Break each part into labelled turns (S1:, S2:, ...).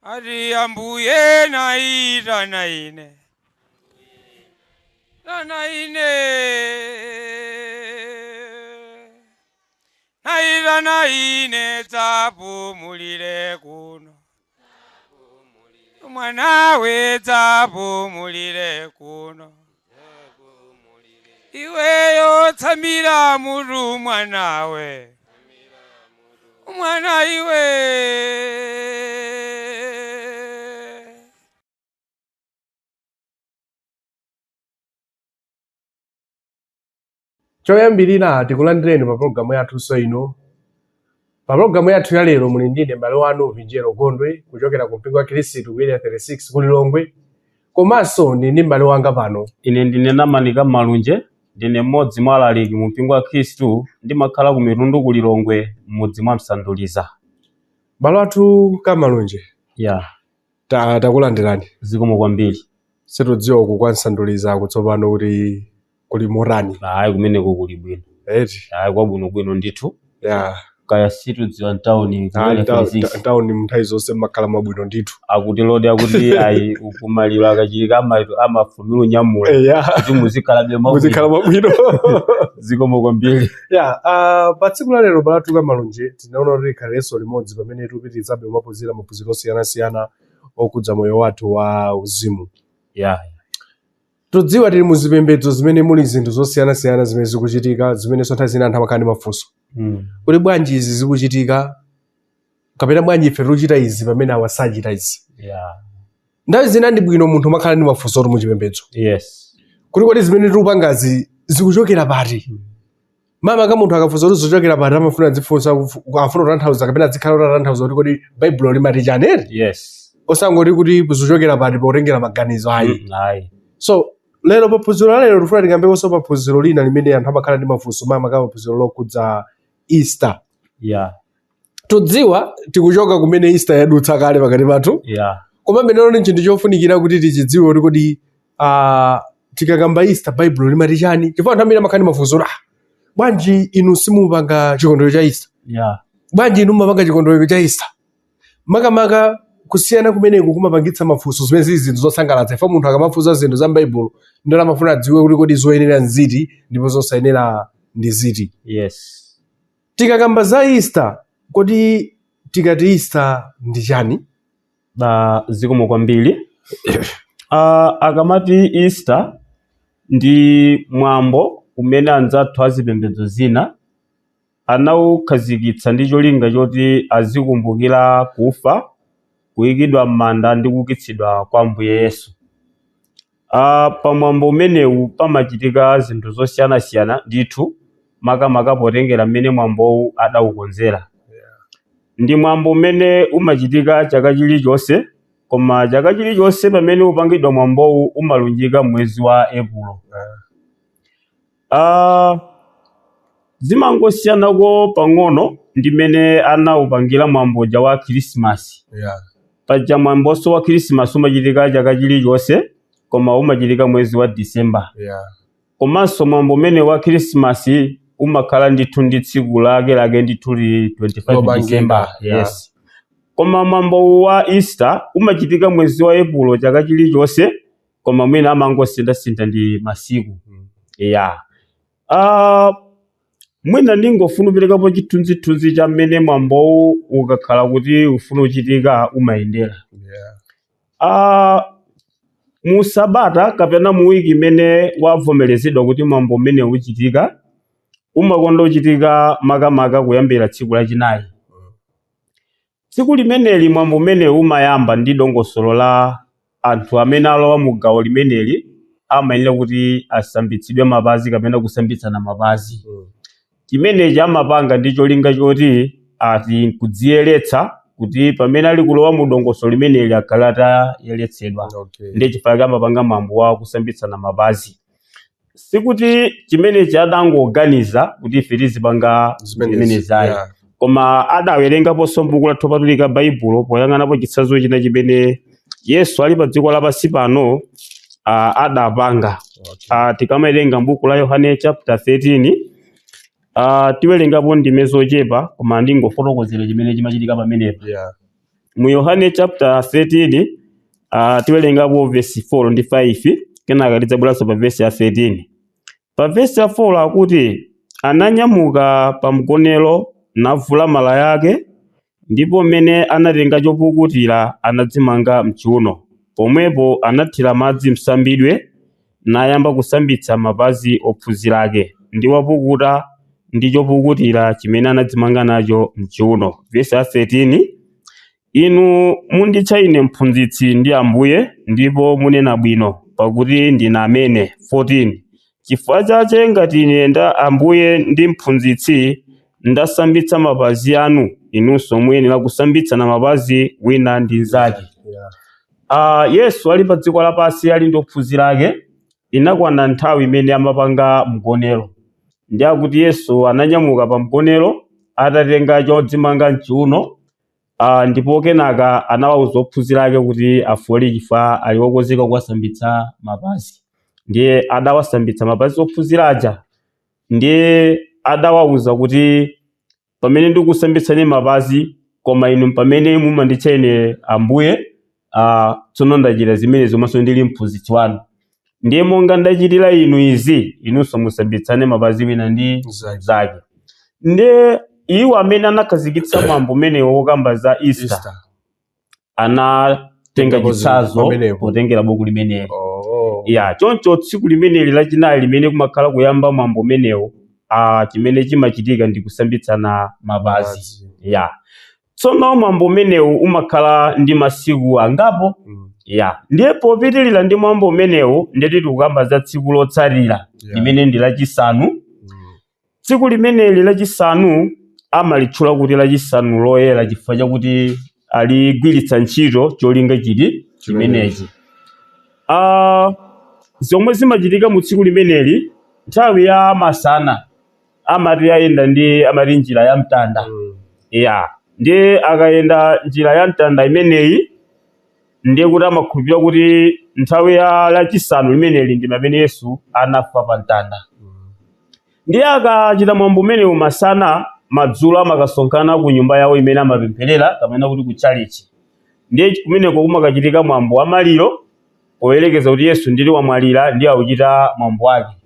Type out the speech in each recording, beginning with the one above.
S1: Ati ambuye naitana ine, tana ine, naitana ine, dzapumulire kuno, mwanawe dzapumulire kuno, iweyo tsamira mutu mwanawe, mwana iwe.
S2: Choyambirira tikulandireni pa pologalamu yathunso ino. Pa pologalamu yathu ya lero muli ndine m'bale wanu Vinjero Gondwe kuchokera ku mpingo wa Khristu ku Area 36 ku Lilongwe, komanso ndili ndi m'bale wanga pano.
S3: Ine ndine Namanika Malunje, ndine mmodzi mwa alaliki mu mpingo wa Khristu, ndimakhala ku Mitundu ku Lilongwe m'mudzi mwa Msanduliza.
S2: M'bale wathu Kamalunje,
S3: Ya,
S2: takulandirani.
S3: Zikomo kwambiri.
S2: Situdziwa uku kwa Msanduliza kutsopano kuti kuli motani.
S3: Ayi, kumeneko kuli bwino.
S2: Eti?
S3: Ayi, kwabwinobwino ndithu.
S2: Ya.
S3: Kaya situdziwa mtawuni
S2: Ah,
S3: kumene 36.
S2: Ntawuni nthawi zonse mmakhala mwabwino ndithu.
S3: Akuti lodi akuti ayi, kumaliro akachitika amafumira unyamula kuti muzikhalabe mwabwino.
S2: Muzikhala mwabwino.
S3: Zikomo kwambiri.
S2: Ya, pa tsiku la lero m'bale wathu Kamalunje tinaona kuti tikhalerenso limodzi pamene tikupitirizabe kumaphunzira maphunziro osiyanasiyana okhudza moyo wathu wa uzimu. Tudziwa tili muzipembedzo zimene muli zinthu zosiyanasiyana zimene zikuchitika, zimene nthawi zina anthu amakhala ndi mafunso kuti bwanji izi zikuchitika, kapena bwanji ife tikuchita izi pamene awa sachita izi. Nthawi zina ndi bwino munthu umakhala ndi mafunso oti muchipembedzo kuti kodi zimene tikupangazi zikuchokera pati. Makamaka munthu akafunsa kuti zikuchokera pati, amafuna azifunsa, afuna kutanthauza kapena azikhala kuti atanthauza kuti kodi Baibulo limati chani eti? Osangoti kuti zikuchokera pati potengera maganizo ayi.
S3: Ayi.
S2: So lero paphunziro la lero tifuna tikambekonso paphunziro lina limene anthu amakhala ndi mafunso, makamaka paphunziro lokhudza Easter. Tudziwa tikuchoka kumene Easter yadutsa kale pakati pathu, koma lero ndi chinthu chofunikira kuti tichidziwe kuti kodi tikakamba Easter Baibulo limati chani, chifukwa anthu ambiri amakhala ndi mafunso kuti, bwanji inu simupanga chikondwerero cha Easter? Bwanji inu mumapanga chikondwerero cha Easter? Makamaka kusiyana kumeneku kumapangitsa mafunso, zimene zili zinthu zosangalatsa. Ifa munthu akamafunsa zinthu za m'Baibulo ndalo amafuna adziwe kuti kodi zoyenera nziti ndipo zosayenera ndi ziti. Tikakamba za Easter, kodi tikati Easter ndi chani?
S3: Zikomo kwambiri. Akamati Easter ndi mwambo umene anzathu azipembedzo zina anawukhazikitsa ndi cholinga choti azikumbukira kufa, kuyikidwa m'manda ndi kuukitsidwa kwa Ambuye Yesu. Pamwambo umenewu pamachitika zinthu zosiyanasiyana ndithu, makamaka potengera mmene mwambowu adawukonzera. Ndi mwambo umene umachitika chaka chilichonse, koma chaka chilichonse pamene upangidwa mwambowu umalunjika mwezi wa Epulo. Zimangosiyanako pang'ono ndi mmene anawupangira mwambo uja wa Khrisimasi. Paja mwambonso wa Khrisimasi umachitika chaka chilichonse, koma umachitika mwezi wa Disemba. Komanso mwambo umene wa Khrisimasi umakhala ndithu ndi tsiku lake lake ndithu li 25
S2: Lopangika,
S3: December. Yes. Koma mwambo wa Easter umachitika mwezi wa Epulo chaka chilichonse, koma mwina amangosintha-sintha ndi masiku. Mwina ndingofuna kuperekapo chithunzithunzi cha mmene mwambowu ukakhala kuti ufuna uchitika umayendera. Mu sabata kapena mu wiki imene wavomerezedwa kuti mwambo umene uchitika, umakonda uchitika makamaka kuyambira tsiku lachinayi. Tsiku limeneli mwambo umene umayamba ndi dongosolo la anthu amene alowa mu gawo limeneli amayenera kuti asambitsidwe mapazi kapena kusambitsana mapazi. Chimenechi amapanga ndi cholinga choti ati kudziyeretsa kuti pamene ali kulowa mu dongosolo limeneli akhale atayeretsedwa. Ndi chifukwa amapanga mwambo wa kusambitsana mapazi. Sikuti chimenechi adangoganiza kuti ife tizipanga
S2: Zimenezi,
S3: zimenezi ayi. Koma adawerengaponso m'buku lathu lopatulika Baibulo poyang'anapo chitsanzo china chimene Yesu ali pa dziko lapansi pano, adapanga. Tikamawerenga m'buku la Yohane chapter 13, tiwerengapo ndime zochepa, koma ndingofotokozera chimene chimachitika pamenepa. Mu Yohane chapter 13 tiwerengapo verse 4 ndi 5, kenaka tidzabweranso pa verse ya 13. Pa verse ya 4 akuti, ananyamuka pa mgonero navula malaya ake, ndipo mmene anatenga chopukutira anadzimanga mchiuno. Pomwepo anathira madzi msambidwe, nayamba kusambitsa mapazi ophunzira ake, ndi wapukuta ndi chopukutira chimene anadzimanga nacho mchiuno. Verse ya 13, inu munditcha ine mphunzitsi ndi Ambuye, ndipo munena bwino, pakuti ndine amene. 14 Chifukwa chache ngati ine nda Ambuye ndi mphunzitsi ndasambitsa mapazi anu, inunso muyenera kusambitsana mapazi wina ndi mnzake. Yesu ali pa dziko lapansi ali ndi ophunzira ake, inakwana nthawi imene amapanga mgonero. Ndi akuti Yesu ananyamuka pa mgonero atatenga chodzimanga mchiuno, ndipo kenaka anawawuza ophunzira ake kuti afole chifukwa ali wokonzeka kuwasambitsa mapazi. Ndiye adawasambitsa mapazi ophunzira aja, ndiye adawawuza kuti pamene ndikusambitsani mapazi, koma inu pamene mumanditcha ine Ambuye, tsono ndachita zimenezo komanso ndili mphunzitsi wanu. Ndiye monga ndachitira inu izi, inunso musambitsane mapazi wina ndi mnzake. Ndiye iwo amene anakhazikitsa mwambo umenewo wokamba za Easter,
S2: Easter
S3: anatenga chitsanzo
S2: pamenepo
S3: potengera buku limeneli.
S2: Oh.
S3: Ya, choncho tsiku limeneli lachinayi limene kumakhala kuyamba mwambo umenewo, chimene chimachitika ndi kusambitsana mapazi.
S2: Mapazi.
S3: Ya, tsono mwambo umenewu umakhala ndi masiku angapo. Ya, ndiye popitilira ndi mwambo umenewu, ndeti tikukamba za tsiku lotsatira limene ndi lachisanu. Tsiku limeneli lachisanu amalitchula kuti lachisanu loyera chifukwa chakuti aligwiritsa ntchito cholinga chiti chimenechi. Zomwe zimachitika mu tsiku limeneli, nthawi ya masana amati ayenda ndi amati njira ya mtanda. Ya, ndiye akayenda njira ya mtanda imeneyi, ndiye kuti amakhulupirira kuti nthawi ya lachisanu limeneli ndi pamene Yesu anafa pa mtanda. Ndiye akachita mwambo umenewu masana, madzulo amakasonkhana ku nyumba yawo imene amapempherera kapena kuti ku chalichi. Ndiye kumeneko kumakachitika mwambo wa maliro poyerekeza kuti Yesu ndili wamwalira, ndiye akuchita mwambo wake.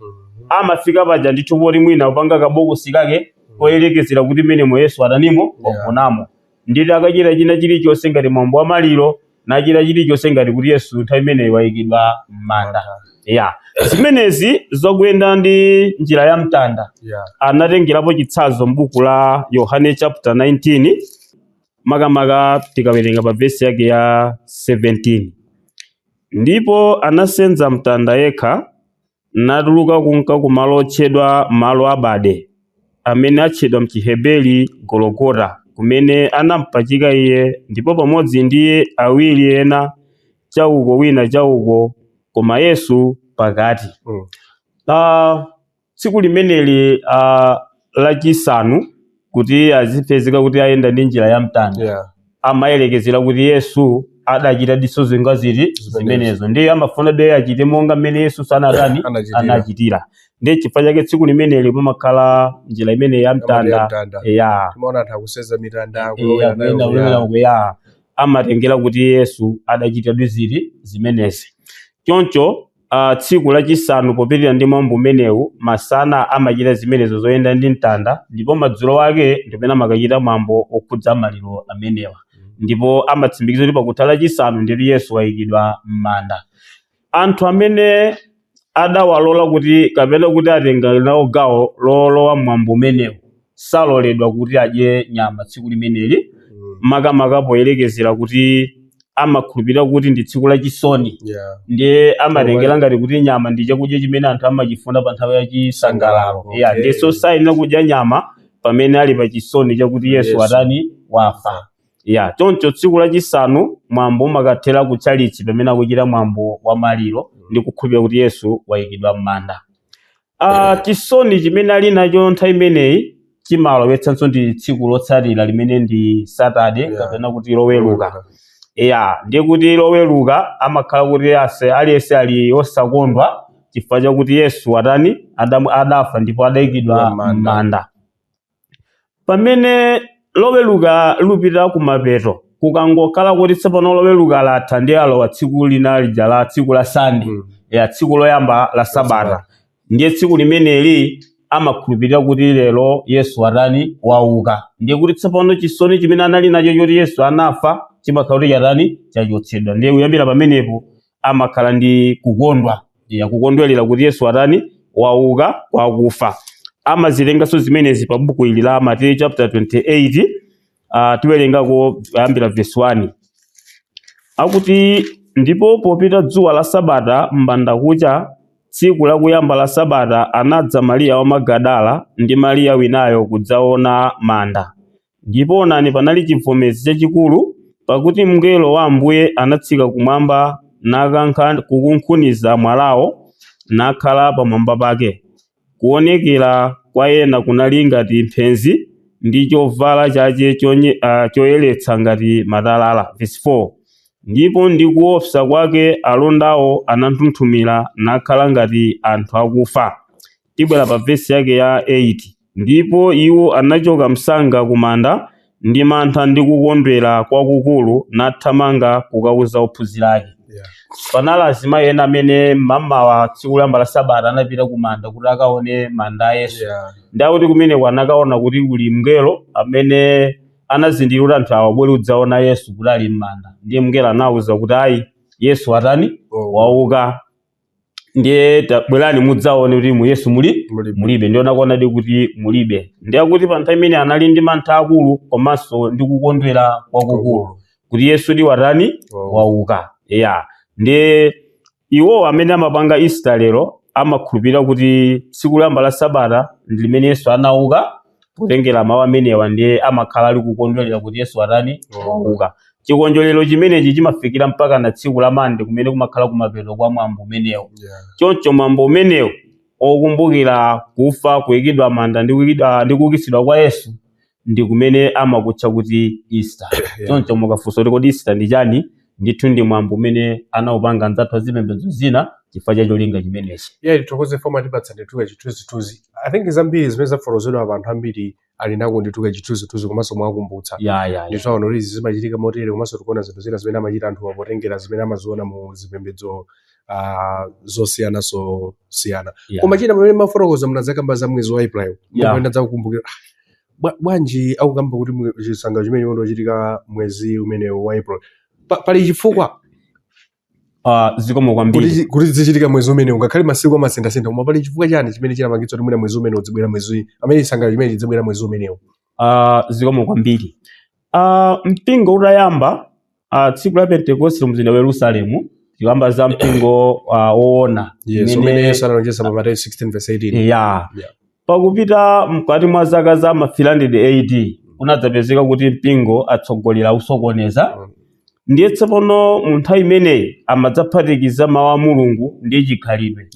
S3: Amafika paja ndithu poti mwina kupanga kabokosi kake poyerekezera kuti menemo Yesu atanimo wagonamo. Nditi akachita china chilichonse ngati mwambo wa maliro, nachita chilichonse ngati kuti Yesu nthawi imeneyi wayikidwa m'manda. Ya, zimenezi zokuyenda ndi njira ya mtanda anatengerapo chitsanzo m'buku la Yohane chapter 19, makamaka tikawerenga pa vesi yake ya 17. Ndipo anasenza mtanda yekha, natuluka kunka kumalo otchedwa malo abade, amene atchedwa mchiheberi Gologota, kumene anampachika iye, ndipo pamodzi ndiye awiri ena, chauko wina chauko, koma Yesu pakati. Tsiku limeneli lachisanu kuti azipezeka kuti ayenda ndi njira ya mtanda, amayerekezera kuti Yesu adachita diso zinga ziti zimenezo, ndiye amafuna de achite monga mmene Yesu sanatani
S2: Anachitira.
S3: anachitira. Ndiye chifukwa chake tsiku limeneli pamakhala njira imene ya
S2: ya
S3: mtanda.
S2: Mtanda.
S3: Ya.
S2: Timaona anthu akuseza mitanda,
S3: ya
S2: kulowera nayo
S3: kuyenda
S2: kuya.
S3: kulowera kuya, amatengera kuti Yesu adachita ziti zimenezi. Choncho tsiku lachisanu popitirira ndi mwambo umenewu, masana amachita zimenezo zoyenda ndi mtanda, ndipo madzulo ake ndipena amakachita mwambo okhudza maliro amenewa, ndipo amatsimikiza kuti pakutha lachisanu nditi Yesu wayikidwa m'manda. Anthu amene adawalola kuti kapena kuti atenga nawo gawo lolowa mwambo umenewu saloledwa kuti adye nyama tsiku limeneli, makamaka poyerekezera kuti amakhulupirira kuti ndi tsiku lachisoni. Ndiye amatengera ngati kuti nyama ndi chakudya chimene anthu amachifuna pa nthawi ya chisangalalo. Ya, ndiye sayenera kudya nyama pamene ali pa chisoni chakuti Yesu
S2: Yesu
S3: atani wafa. Ya, choncho tsiku lachisanu mwambo umakathera ku chalichi pamene akuchita mwambo wa maliro ndi kukhulupirira kuti Yesu wayikidwa m'manda. Chisoni chimene ali nacho nthawi imeneyi chimalowetsanso ndi tsiku lotsatira limene ndi Saturday kapena kuti loweruka. Ya, ndiye kuti loweruka amakhala kuti ase aliyense ali osakondwa chifukwa chakuti Yesu atani adafa ndipo adayikidwa
S2: M'manda.
S3: m'manda. Pamene loweruka lupita kumapeto, Kukangokhala kuti tsopano Loweruka latha, ndiye alowa tsiku lina lija la tsiku la Sunday, ya tsiku loyamba la sabata. Ndiye tsiku limeneli amakhulupirira kuti lero Yesu atani? Wauka. Ndiye kuti tsopano chisoni chimene anali nacho choti Yesu anafa chimakhala kuti chatani? Chachotsedwa. Ndiye kuyambira pamenepo amakhala ndi kukondwa, ya kukondwerera kuti Yesu atani? Wauka kwakufa. Amazitenganso zimenezi pa buku ili la Mateyu chapter 28. Tiwerengako kuyambira verse 1. Akuti, "Ndipo popita dzuwa la sabata, m'bandakucha tsiku lakuyamba la sabata, anadza Mariya wa Magadala ndi Mariya winayo kudzaona manda. Ndipo onani, panali chivomezi chachikulu, pakuti mngelo wa Ambuye anatsika kumwamba nakankha kukunkhuniza mwalawo, nakhala pamwamba pake. Kuonekera kwa ena kunali ngati mphenzi, ndi chovala chache choyeretsa ngati matalala." Verse 4: "Ndipo ndi kuopsa kwake alondawo ananthunthumira, nakhala ngati anthu akufa." Tibwera pa vesi yake ya 8: "Ndipo iwo anachoka msanga kumanda ndi mantha ndi kukondwera kwakukulu, nathamanga kukauza ophunzira ake." Panali azimayi ena amene mmamawa tsiku loyamba la sabata anapita kumanda kuti akaone manda a Yesu. Ndakuti kumeneko anakaona kuti kuli mngelo amene anazindikira kuti anthu awa abwere kudzaona Yesu kuti ali m'manda. Ndiye mngelo anawuza kuti, "Ayi, Yesu atani? Wauka. Ndiye tabwerani mudzaone kuti mu Yesu muli
S2: Mulibe.
S3: Mulibe." Ndiye anakuonadi kuti mulibe. Ndiye kuti pa nthawi imene anali ndi mantha akulu komanso ndi kukondwera kwakukulu kuti Yesu di watani?
S2: Wauka.
S3: Wauka. Ya, ndiye iwo amene amapanga Easter lero amakhulupirira kuti tsiku loyamba la sabata ndi limene Yesu anauka. Potengera mawu amenewa, ndiye amakhala ali kukondwerera kuti Yesu atani? Wauka. Chikondwerero chimenechi chimafikira mpaka na tsiku la Mande, kumene kumakhala kumapeto kwa mwambo umenewo. Choncho mwambo umenewo okumbukira kufa, kuyikidwa manda ndi kuukitsidwa kwa Yesu ndi kumene amakutcha kuti Easter. Choncho mukafunsa kuti kodi Easter ndi chani, ndithu ndi mwambo umene anawupanga anzathu azipembedzo zina chifukwa cha cholinga chimenechi.
S2: Yeah, tithokoze foma tipatsa ndithu chithunzithunzi. I think zambiri zimene zafotokozedwa pa, anthu ambiri ali nako ndithu chithunzithunzi, komanso mwakumbutsa.
S3: Ya.
S2: Ndithu aona kuti izi zimachitika motere, komanso tikuona zinthu zina zimene amachita anthu potengera zimene amaziona mu zipembedzo zosiyananso siyana. Koma china, pamene mafotokoza munadzakamba za mwezi wa April, pamene ndadzakukumbukira, bwanji akukamba kuti chisangalalo chimene chondochitika mwezi umenewu wa April? Pali chifukwa
S3: Zikomo kwambiri.
S2: Kuti zichitika mwezi umenewu, ngakhale masiku amasinthasintha, koma pali chifukwa chani chimene chinapangitsa kuti mwina mwezi umenewu udzibwera mwezi amene chisangalalo chimene chidzibwera mwezi umenewu?
S3: Zikomo kwambiri. Mpingo utayamba tsiku la Pentekoste mzinda wa Yerusalemu, tikamba za mpingo woona
S2: Yes, umene Yesu analonjeza pa Mateyu 16 verse 18.
S3: Ya. Pakupita mkati mwa zaka za ma 300 AD, kunadzapezeka kuti mpingo atsogolera usokoneza. Ndiye tsopano mu nthawi imeneyi amadzaphatikiza mawu a Mulungu ndi chikhalidwe.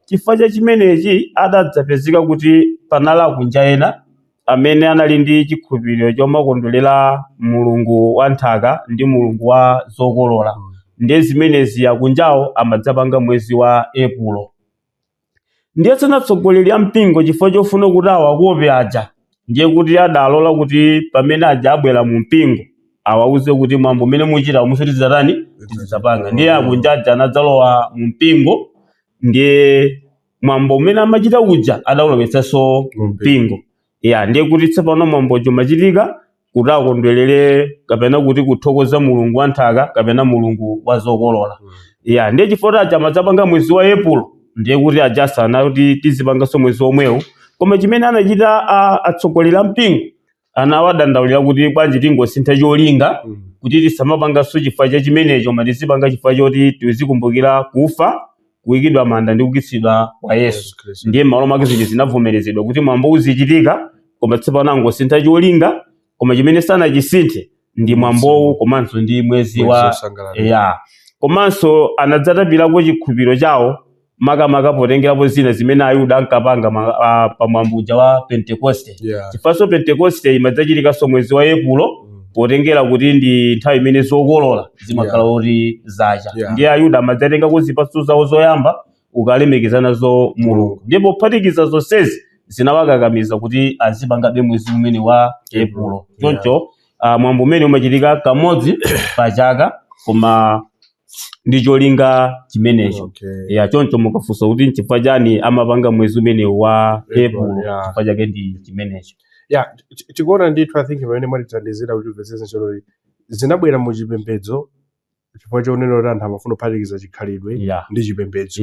S3: Chifukwa cha chimenechi adadzapezeka kuti panali akunja ena amene anali ndi chikhulupiriro chomakondwerera mulungu wa nthaka ndi mulungu wa zokolola. Ndiye zimenezi akunjawo amadzapanga mwezi wa Epulo. Ndiye tsono atsogoleri a mpingo, chifukwa chofuna kuti awakope aja, ndiye kuti adalola kuti pamene aja abwera mu mpingo awauze kuti mwambo umene muchita muso tidzatani? Tidzapanga. Ndiye akunja aja anadzalowa mu mpingo, ndiye mwambo umene amachita uja adawulowetsanso
S2: Mu
S3: mpingo. Ya, ndiye kuti tsopano mwambo umachitika kuti akondwerere kapena kuti kuthokoza mulungu wa nthaka kapena mulungu wa zokolola. Ya, ndiye chifukwa aja amadzapanga mwezi wa Epulo, ndiye kuti ajasana kuti tizipanganso mwezi omwewu. Koma chimene anachita atsogoleri a mpingo, anawadandaulira kuti bwanji tingosintha cholinga, kuti tisamapanganso chifukwa cha chimenecho, koma tizipanga chifukwa choti tizikumbukira kufa, kuyikidwa manda ndi kuukitsidwa kwa Yesu.
S2: Yesu Khristu.
S3: Ndiye m'malo mwake zinthu zinavomerezedwa kuti mwambo uzichitika, koma tsopano angosintha cholinga. Koma chimene sanachisinthe ndi mwambowu komanso ndi mwezi
S2: Mwezi
S3: wa
S2: wosangalala.
S3: Ya, komanso anadzatapirako chikhulupiriro chawo, makamaka potengerapo zina zimene Ayuda ankapanga pamwambo uja wa Pentekoste. Chifukwanso Pentekoste imadzachitikanso mwezi wa Epulo, potengera kuti ndi nthawi imene zokolola zimakhala kuti zacha. Ndiye Ayuda amadzatengako zipatso zawo zoyamba ukalemekeza nazo Mulungu. Ndiye pophatikiza zonsezi zinawakakamiza kuti azipangabe mwezi umene wa Epulo. Choncho Mwambo umene umachitika kamodzi pa chaka, koma ndi cholinga chimenecho.
S2: Okay.
S3: Ya, choncho mukafunsa kuti nchifukwa chani amapanga mwezi umene wa
S2: April,
S3: April,
S2: yeah.
S3: chifukwa chake ndi chimenecho.
S2: Yeah, tikuona ndithu. I think pamene mwatithandizira kuti timvetsetse ntchitoyi, zinabwera mu chipembedzo chifukwa chonena kuti anthu amafuna kuphatikiza chikhalidwe ndi chipembedzo.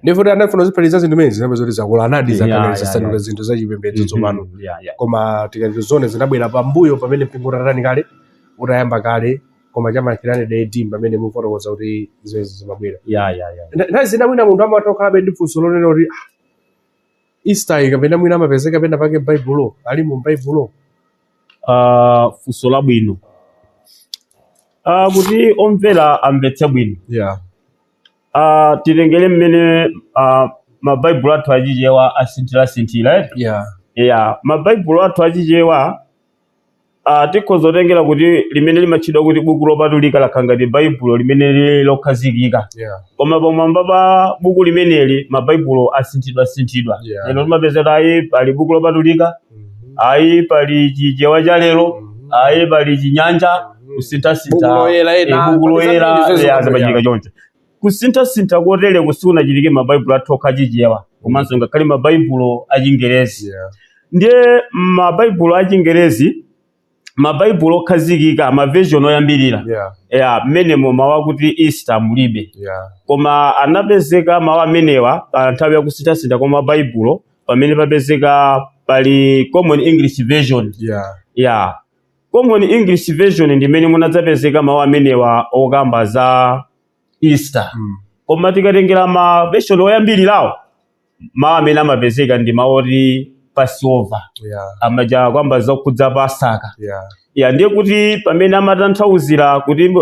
S2: Ndipo kuti anafuna kuziphatikiza zinthu imene zinapeza kuti zakula anadi, zakale zasanduka zinthu za chipembedzo tsopano. Koma tikati zone zinabwera pambuyo pamene mpingo utatani kale, utayamba kale, koma chama 300 AD pamene mufotokoza kuti zimenezi zimabwera. Nthawi zina mwina munthu amatha kukhalabe ndi funso lonena kuti, ah, Easter iyi kapena mwina amapezeka pena pake m'Baibulo, ali mu Baibulo?
S3: Funso labwino. Kuti omvera amvetse bwino, titengere mmene mabaibulo athu achichewa asinthirasinthira, eh? Yeah, mabaibulo athu achichewa, tikhoza kutengera kuti limene limatchedwa kuti Buku Lopatulika lakhala ngati Baibulo limene lili lokhazikika. Koma pamwamba pa buku limeneli mabaibulo asinthidwasinthidwa. Lero limapeza kuti ayi, pali Buku Lopatulika, ayi, pali Chichewa cha lero, ayi, pali Chinyanja, kusinthasintha.
S2: Buku Loyera ena,
S3: Buku
S2: pali
S3: Loyera,
S2: zambiri zomwe.
S3: Zimachitika choncho. Kusinthasintha kotere sikunachitike mabaibulo athu okha achichewa, komanso ngakhale mabaibulo achingerezi. Ndiye mabaibulo achingerezi, mabaibulo okhazikika, ma version oyambirira, ya, mmenemo mawu akuti Easter mulibe. Koma anapezeka mawu amenewa pa nthawi yakusinthasintha kwa mabaibulo, pamene papezeka pali Common English Version. Ya, Common English Version ndimene munadzapezeka mawu amenewa okamba za Easter. Koma tikatengera ma version oyambirirawo, mawu amene amapezeka ndi mawu oti Passover, amaja kwamba zokhudza Pasaka. Ya, ndiye kuti pamene amatanthauzira kuti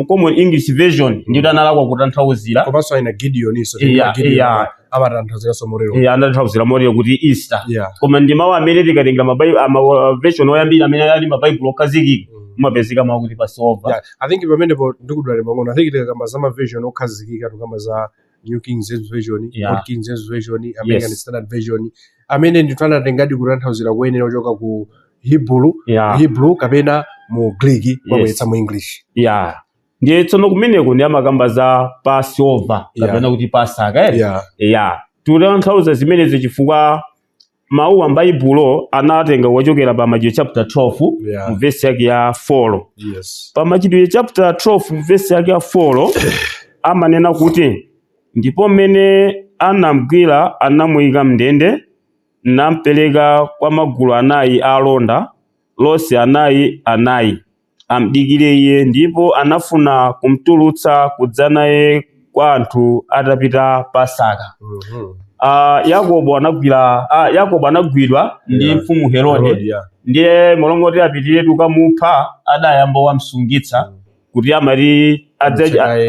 S3: Common English Version, ndito analakwa kutanthauzira.
S2: Komanso aina Gideon iso, Gideon amatanthauziraso motero.
S3: Yeah, anatanthauzira motero kuti Easter. Koma ndi mawu amene tikatengera ma version oyambira amene ali mabaibulo okhazikika, mumapezeka mawu kuti Passover.
S2: Yeah, I think pamenepo ndikudwale pang'ono. I think tikakamba za ma version okhazikika, tikamba za New King James Version, Old King James Version, American Standard Version, amene ndithu anatengadi kutanthauzira kuyenera kuchoka ku Hebrew, Hebrew kapena mu Greek, kwabweretsa mu English.
S3: Yeah, ndiye tsono kumeneko ndi amakamba za Passover kapena kuti Pasaka, eh?
S2: Yeah.
S3: Yeah, tikutanthauza zimenezi chifukwa mawu a m'Baibulo anatenga kuchokera pa Machitidwe chapter 12, mu vesi yake ya 4. Pa Machitidwe chapter 12, mu vesi yake ya 4, amanena kuti, "Ndipo mmene anamgwira anamuyika mndende, nampereka kwa magulu anayi a alonda, lonse anayi anayi, amdikire iye, ndipo anafuna kumtulutsa kudza naye kwa anthu atapita Pasaka." Yakobo anagwira, Yakobo anagwidwa ndi mfumu Herode.
S2: Herod, yeah.
S3: Ndiye molongoti apitire tukamupha, adayamba wamsungitsa kuti amati
S2: Idusekaye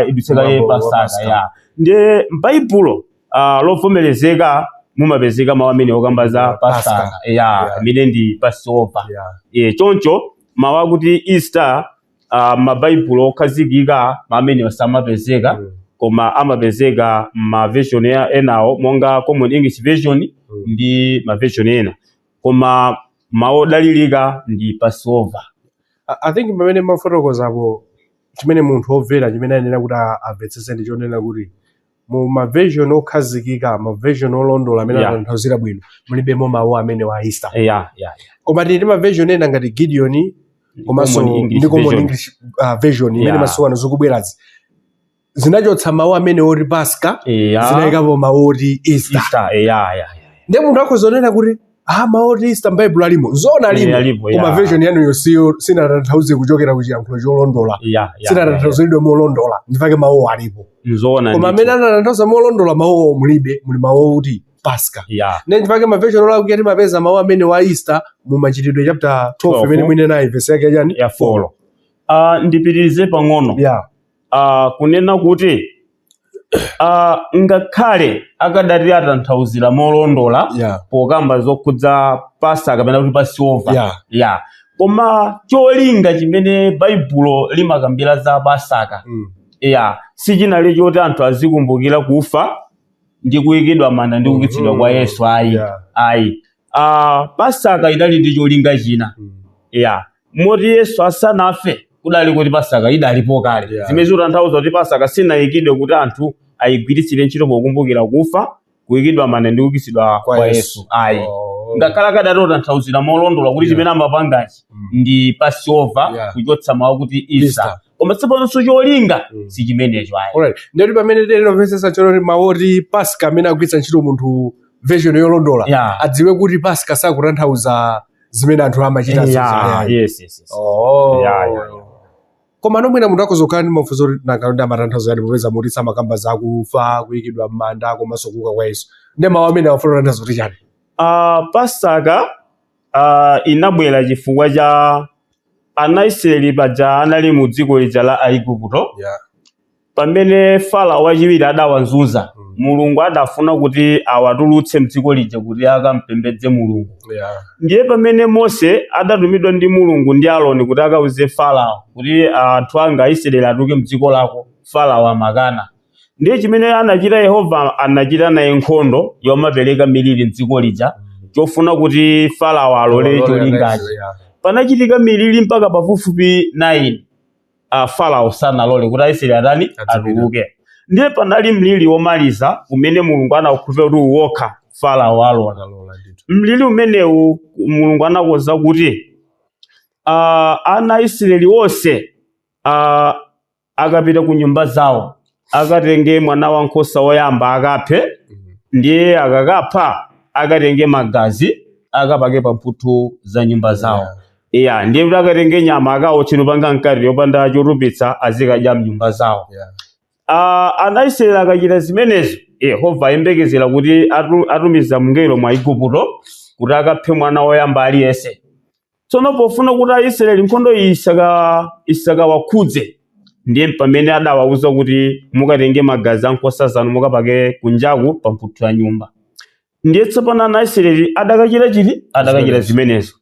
S3: idusekaye
S2: mwambo wa
S3: Pasaka.
S2: Pasaka.
S3: Ya, ndiye m'Baibulo lovomerezeka mumapezeka mawu amene okamba za
S2: Pasaka.
S3: Pasaka, ya, amene ndi Passover. Choncho mawu akuti Easter, mabaibulo okhazikika amene samapezeka, koma amapezeka ma version enawo monga Common English Version ndi ma version ena, koma mawu odalirika ndi Passover.
S2: I think pamene mafotokozapo, chimene munthu womvera chimene ayenera kuti amvetsetse ndi chonena kuti mu ma version okhazikika, ma version olondola amene atanthauzira bwino, mulibemo mawu amene wa Easter. Koma tili ndi ma version ena ngati Gideon, komanso
S3: Common English
S2: ndi Common
S3: Version.
S2: English Version imene masiku ano zikubwerazi zinachotsa mawu amene oti Pasca, zinayikapo mawu oti Easter.
S3: Easter, yeah.
S2: Ndiye munthu akhoza kunena kuti, ah, mawu oti Easter m'Baibulo alimo, zona alimo,
S3: Alipo,
S2: koma version yanuyo siyo, sinatanthauze kuchokera ku chiyankhulo cholondola, sinatanthauziridwe molondola, ndifake mawuwo alipo.
S3: Nzoona
S2: Koma
S3: ndithu.
S2: amene anatanthauza molondola, mawuwo mulibe, muli mawu oti Pasca. Ndiye ndifake ma version olakwika timapeza mawu amene wa Easter mu Machitidwe chapter 12,
S3: 12.
S2: imene mwine nayi verse yake chani?
S3: Ya, 4. Ndipitirize pang'ono. Kunena kuti ngakhale akadati atanthauzira molondola pokamba zokhudza Pasaka kapena kuti Passover, ya, koma cholinga chimene Baibulo limakambira za Pasaka, ya, sichinali choti anthu azikumbukira kufa ndi kuyikidwa manda ndi kuukitsidwa kwa Yesu, ayi. Ayi, Pasaka idali ndi cholinga china. Ya, moti Yesu asanafe kudali kuti Pasaka idalipo kale. Zimene zikutanthauza kuti Pasaka sinayikidwe kuti anthu ayigwiritsire ntchito pokumbukira kufa, kuyikidwa manda ndi kuukitsidwa
S2: Kwa
S3: kwa
S2: Yesu.
S3: Yesu ayi.
S2: Oh.
S3: Ngakhale akadati otanthauzira molondola kuti chimene amapangachi ndi Passover, kuchotsa mawu kuti Easter,
S2: Easter.
S3: Koma tsopanonso cholinga si chimenecho ayi.
S2: Alright. Ndiyoti pamene tinomvetsetsa chonoti mawu oti Pasika amene agwiritsa ntchito munthu version yolondola adziwe kuti Pasika sakutanthauza zimene anthu amachita.
S3: Yeah, yes.
S2: Oh.
S3: Yeah.
S2: Koma nomwina munthu akhoza ndi mafunso kuti nanga ndi amatanthauza yani, popeza muti samakamba zakufa, kuyikidwa m'manda komanso kuuka kwa Yesu, ndi mawu amene awafuna kutanthauza kuti chani?
S3: Pasaka inabwera chifukwa cha ana Israeli paja anali mu dziko lija la Aigupto. Pamene Farao wachiwiri adawazunza, Mulungu adafuna kuti awatulutse mdziko lija kuti akampembedze Mulungu. Ndiye pamene Mose adatumidwa ndi Mulungu ndi Aaroni kuti akauze Farao kuti anthu anga Aisraeli atuluke mdziko lako, Farao amakana. Ndiye chimene anachita Yehova, anachita naye nkhondo yomapereka miliri mdziko lija, chofuna kuti Farao alole cholingachi. Panachitika miliri mpaka pafupifupi 9, Farao sanalole kuti Aisraeli atani?
S2: Adzipita.
S3: Atuluke. Ndiye panali mliri womaliza umene Mulungu anakhulupirira kuti wokha Farao alola.
S2: Alola ndithu.
S3: Mliri umenewu Mulungu anakonza kuti ana a Israeli onse akapita ku nyumba zawo akatenge mwana wankhosa woyamba akaphe. Ndiye akakapha akatenge magazi akapake pa mphuthu za nyumba zawo. Iya, ndiye kuti akatenge nyama akawotche panga mkate yopanda chotupitsa azikadya mnyumba zawo. Ana Israeli akachita zimenezo, Yehova ayembekezera kuti atumiza mngelo mwa Igupto kuti akaphe mwana woyamba aliyense. Tsono pofuna kuti Aisraeli nkhondo iyi isakawakhudze, ndiye pamene adawawuza kuti mukatenge magazi a nkhosa zanu mukapake kunjaku pa mphuthu ya nyumba. Ndiye tsopano ana Aisraeli adakachita chiti? Adakachita zimenezo.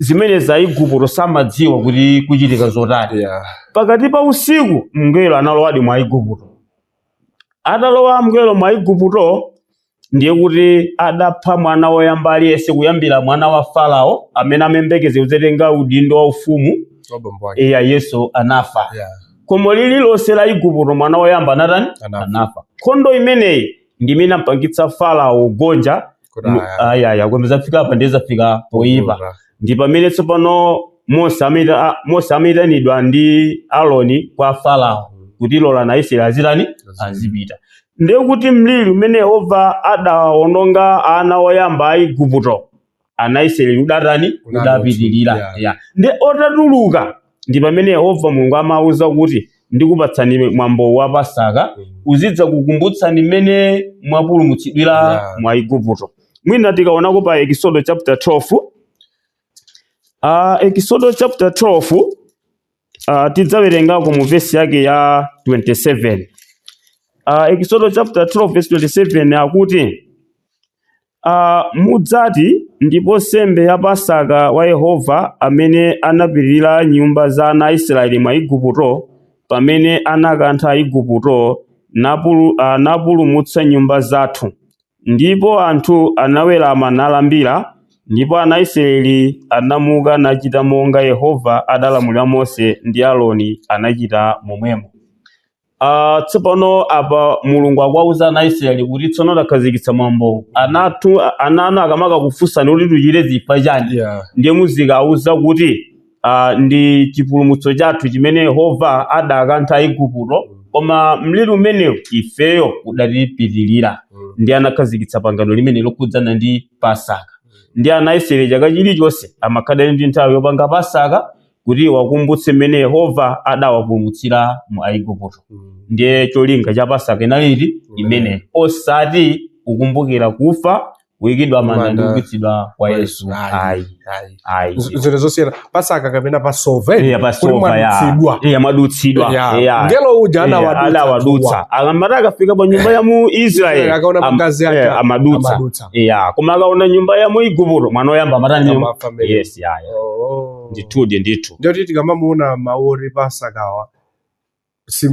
S3: Zimenezi Aigupto samadziwa kuti kuchitika zotani. Pakati pa usiku mngelo analowadi mwa Igupto. Atalowa mngelo mwa Igupto, ndiye kuti adapha mwana woyamba aliyense, kuyambira mwana wa Farao amene amembekeze kudzatenga udindo wa ufumu.
S2: Wabambo ake.
S3: Iya, Yesu anafa. Khomo lililonse la Igupto mwana woyamba anatani?
S2: Anafa.
S3: Anafa. Nkhondo imeneyi ndi imene ampangitsa Farao kugonja.
S2: Kuti aya.
S3: Ayaya, kwembe zafika apa, ndiye zafika poyipa. Ndi pamene tsopano Mose amayitanidwa ndi Aaroni kwa Farao kuti lola na Israeli azitani? Azipita. Ndiye kuti mliri umene Yehova adawononga ana oyamba a Igupto, ana Israeli udatani? Udapitirira.
S2: Yeah.
S3: Ndi otatuluka ndi pamene Yehova Mulungu amawuza kuti ndikupatsani mwambo wa Pasaka, uzidza kukumbutsani mmene mwapulumutsidwira mwa Igupto. Mwina tikaonako pa Exodo chapter 12, Exodo chapter 12, tidzawerengako mu vesi yake ya 27. Exodo chapter 12 verse 27 akuti, mudzati ndipo nsembe ya Pasaka wa Yehova amene anapitirira nyumba za ana a Israeli mwa Igupto, pamene anakantha Igupto napulumutsa nyumba zathu. Ndipo anthu anawerama nalambira. Ndipo ana a Israeli anamuka nachita monga Yehova adalamulira Mose ndi Aaroni, anachita momwemo. Tsopano apa Mulungu akuwawuza ana a Israeli kuti tsono takhazikitsa mwambo, anathu ana anu akamaka kufunsani kuti tuchite zifa chani, ndiye muzikawuza kuti ndi chipulumutso chathu chimene Yehova adakantha Igupto, koma mliri umenewu ifeyo udatipitirira. Ndi anakhazikitsa pangano limene lokhudzana ndi Pasaka. Ndi ana a Israeli chaka chilichonse amakhala ndi nthawi yopanga Pasaka kuti wakumbutse mmene Yehova adawapulumutsira mu Aigupto. Ndiye cholinga cha Pasaka inaliti imene, osati kukumbukira kufa, kuyikidwa manda ndi
S2: Manda.
S3: kuukitsidwa kwa Yesu ayi.
S2: Ayi.
S3: Ayi.
S2: Zinthu zosiyana, Pasaka kapena Passover.
S3: Iya, Passover ya.
S2: Mwadutsidwa.
S3: Iya, mwadutsidwa. Iya.
S2: Ngelo uja
S3: Iya,
S2: anawadutsa.
S3: anawadutsa. Akamati akafika pa nyumba ya mu Israeli,
S2: Akaona magazi ake,
S3: amadutsa.
S2: Amadutsa.
S3: Iya, koma akaona nyumba ya mu Igupto, mwana woyamba amatani?
S2: Amafa amene.
S3: Yes, ya.
S2: Oh.
S3: Ndithudi, ndithu.
S2: Ndiyoti tikamamuona mawu Pasakawa si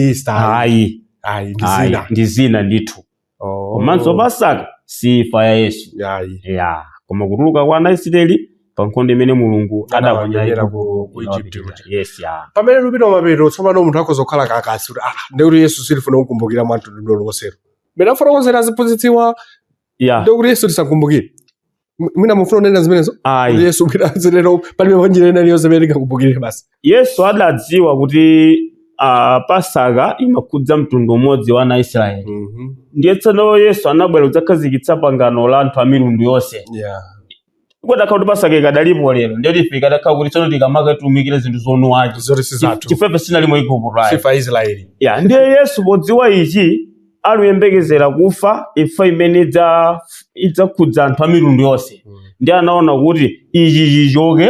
S2: Easter.
S3: Ayi.
S2: Ayi, ndi
S3: Ayi,
S2: zina.
S3: ndi zina ndithu.
S2: Oh.
S3: Komanso Pasaka si imfa ya Yesu.
S2: Ayi.
S3: Ya, koma kutuluka kwa ana Israeli. Pa nkhondo imene Mulungu adaponya
S2: Anawamenyera
S3: Igupto
S2: ku Egypt
S3: inawapitiriza.
S2: kuja.
S3: Yes, ya.
S2: Pamene lupita mapeto tsopano munthu akhoza kukhala kakasi kuti ah, ndekuti Yesu silifuna kukumbukira mwa mtundu lonsero mmene afotokozera aziphunzitsiwa, ndekuti Yesu tisakumbukire. Mwina mufuna kunena zimenezo kuti
S3: Ayi.
S2: Yesu mwina zilero palibe mwanjira ina iliyonse imene tingakumbukirire basi?
S3: Yesu adadziwa kuti Pasaka imakhudza mtundu umodzi wa ana Israeli. Ndiye tsono Yesu anabwera kudzakhazikitsa pangano la anthu a mitundu yonse. Kudakhala kuti Pasaka ikadalipo lero, ndiye ife ikadakhala kuti tsono tikamakatumikira zinthu zonuwachi
S2: Zoti si zathu.
S3: Chifukwa sinali mu Igupto ayi.
S2: Sifa Israeli.
S3: Ya, ndiye Yesu podziwa ichi aluyembekezera kufa imfa imene idzakhudza anthu a mitundu yonse, ndiye anaona kuti ichi chichoke,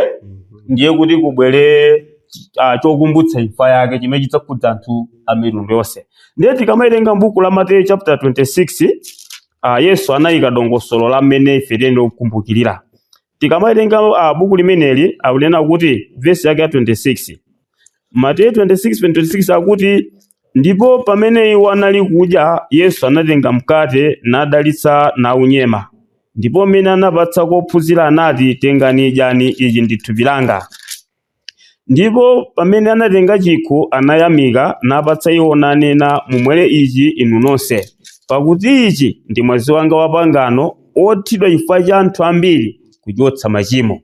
S3: ndiye kuti kubwere chokumbutsa imfa yake chimene chidzakhudza anthu a mitundu yonse. Ndiye tikamawerenga m'buku la Mateyu chapter 26, Yesu anayika dongosolo la mmene ife tiyenera kukumbukirira. Tikamawerenga buku limeneli akunena kuti vesi yake ya 26, Mateyu 26:26 akuti, ndipo pamene iwo anali kudya, Yesu anatenga mkate nadalitsa naunyema, ndipo mmene anapatsa ophunzira anati, tengani idyani, ichi ndi thupi langa. Ndipo pamene anatenga chikho anayamika napatsa iwo nanena, mumwere ichi inu nonse, pakuti ichi ndi mwazi wanga wa pangano othidwa chifukwa cha anthu ambiri kuchotsa machimo.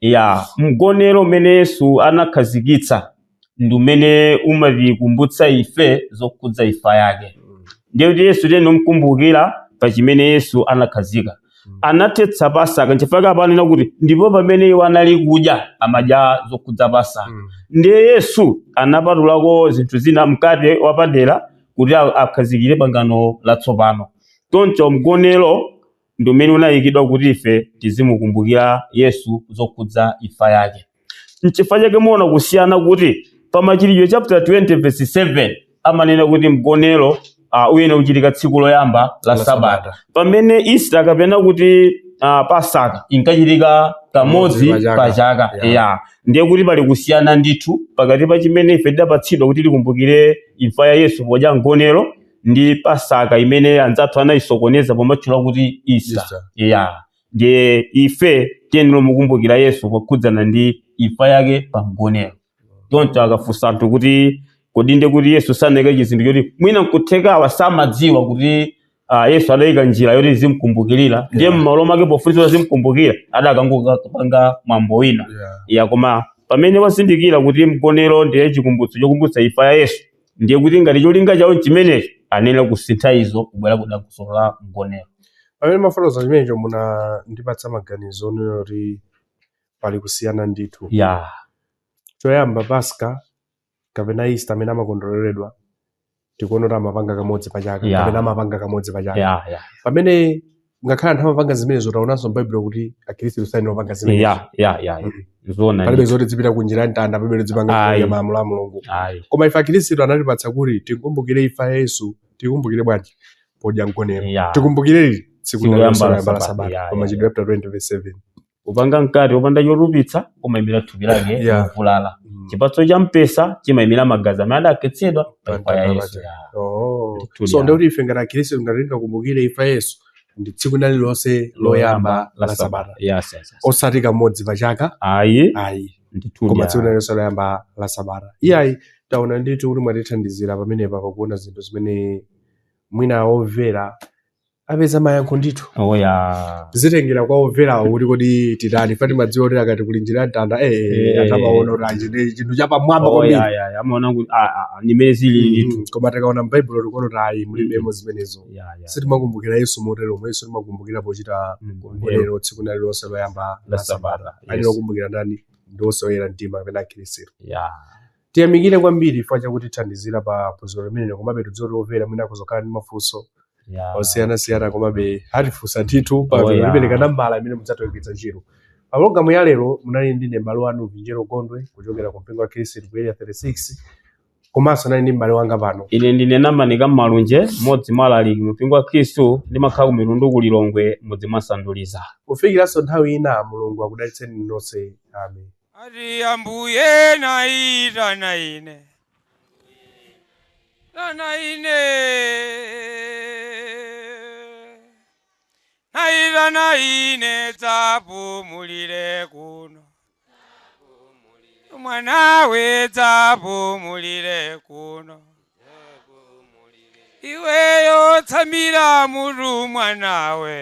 S3: Ya, mgonero umene Yesu anakhazikitsa ndi umene umatikumbutsa ife zokhudza imfa yake. Ndiye kuti Yesu tiyenera kumkumbukira pa chimene Yesu anakhazika. Anathetsa Pasaka, nchifukwa apanena kuti ndipo pamene iwo anali kudya amadya zokhudza Pasaka. Ndiye Yesu anapatulako zinthu zina, mkate wapadera, kuti akhazikire pangano latsopano. Choncho mgonero ndi umene unayikidwa kuti ife tizimukumbukira Yesu zokhudza imfa yake. Nchifukwa chake muona kusiyana kuti pa Machitidwe chapter 20 verse 7 amanena kuti mgonero uyenera kuchitika tsiku loyamba la
S2: La
S3: sabata,
S2: sabata.
S3: pamene Easter kapena kuti Pasaka inkachitika kamodzi
S2: pa chaka.
S3: pa chaka. Ya, ndiye kuti pali kusiyana ndithu pakati pa chimene ife tidapatsidwa kuti tikumbukire imfa ya Yesu podya mgonero ndi Pasaka imene anzathu anayisokoneza pomatchula kuti Easter.
S2: Easter.
S3: Ya, ndiye ife tiyenera mukumbukira Yesu pokhudzana ndi imfa yake pa mgonero. Choncho akafunsa anthu kuti kodi ndiye kuti Yesu sanayike chizindikiro choti mwina nkuthekawa samadziwa kuti Yesu adayika njira yoti zimkumbukirira, ndiye m'malo mwake pofunitsa zimkumbukira adakangopanga mwambo wina. Ya, koma pamene wazindikira kuti mgonero ndiye chikumbutso chokumbutsa imfa ya Yesu, ndiye kuti ngati cholinga chawo chimenecho anena kusintha izo kubwera kudangosolo la mgonero.
S2: Pamene mafotokoza chimenecho munandipatsa maganizo onena kuti pali kusiyana ndithu. Choyamba, Paska kapena Easter amene amakondwereredwa tikuona kuti amapanga kamodzi pa chaka kapena amapanga kamodzi pa chaka,
S3: ya ya
S2: pamene ngakhale anthu amapanga zimenezo, taonanso m'Baibulo kuti Akhristu sayenera kupanga zimenezo.
S3: ya ya ya Zona.
S2: Palibe zoti zipita ku njira ya mtanda, palibe zipanga
S3: Ayi.
S2: ya malamulo a Mulungu.
S3: Ayi.
S2: Koma ife Akhristu anatipatsa kuti tikumbukire imfa ya Yesu. Tikumbukire bwanji? Podya mgonero. Tikumbukire lili tsiku
S3: Tsiku
S2: loyamba
S3: loyamba
S2: la
S3: la
S2: sabata,
S3: sabata.
S2: pa Machitidwe chapter 20 verse 7.
S3: Kupanga mkate wopanda chotupitsa umayimira thupi lake lovulala. Chipatso cha mpesa chimayimira magazi amene adakhetsedwa pa imfa ya
S2: Pamtanda
S3: Yesu.
S2: paja.
S3: Ya.
S2: Oh.
S3: Ndithu
S2: So
S3: ya.
S2: ndikuti ife ngati Akhristu ngati tingakumbukire imfa ya Yesu ndi tsiku lililonse loyamba la sabata,
S3: Yes.
S2: osati kamodzi pa chaka.
S3: Ayi.
S2: Ayi.
S3: Ndithu.
S2: Koma
S3: Ya.
S2: tsiku lililonse loyamba la sabata. Iyayi, taona ndithu kuti mwatithandizira pamenepa pakuona zinthu zimene mwina omvera apeza mayankho ndithu.
S3: Oh ya.
S2: Zitengera kwa omverawo kuti kodi titani fati madziwa kuti akati kuli njira ya mtanda anthu amaona kuti achi ndi chinthu chapamwamba
S3: Oh
S2: kwambiri.
S3: ya, amaona kuti nimene zili ndithu.
S2: Koma tikaona m'Baibulo tikuona kuti ayi, mulibemo zimenezo.
S3: Ya.
S2: Sitimakumbukira Yesu moteromo. Yesu timakumbukira pochita
S3: Mgonero
S2: mgonero tsiku lililonse loyamba
S3: la
S2: la sabata.
S3: sabata.
S2: Ayenera kukumbukira ndani? Ndi osewera mtima kapena Akhristu. Tiyamikire kwambiri chifukwa chakutithandizira pa phunziro limenelo. Komabe tidziwe kuti omvera mwina akuzokhala ndi mafunso osiyanasiyana, komabe atifunsa ndithu pa
S3: Oh, yeah.
S2: lipereka nambala imene mudzatawigwiritsa ntchito. Pa pologalamu ya lero munali ndine m'bale wanu Vinjero Gondwe kuchokera ku mpingo wa Khristu ku Area 36, komanso nali ndi m'bale wanga pano.
S3: Ine ndine Namanika Mmalunje, mmodzi mwa alaliki mu mpingo wa Khristu, ndimakhala ku Mitundu ku Lilongwe, mudzi mwa Sanduliza.
S2: Kufikiranso nthawi ina, Mulungu akudalitseni nonse. Amen.
S1: Ati Ambuye naitana ine, tana ine, naitana. Naitana ine dzapumulire kuno, mwanawe dzapumulire kuno, iweyo tsamira mutu mwanawe.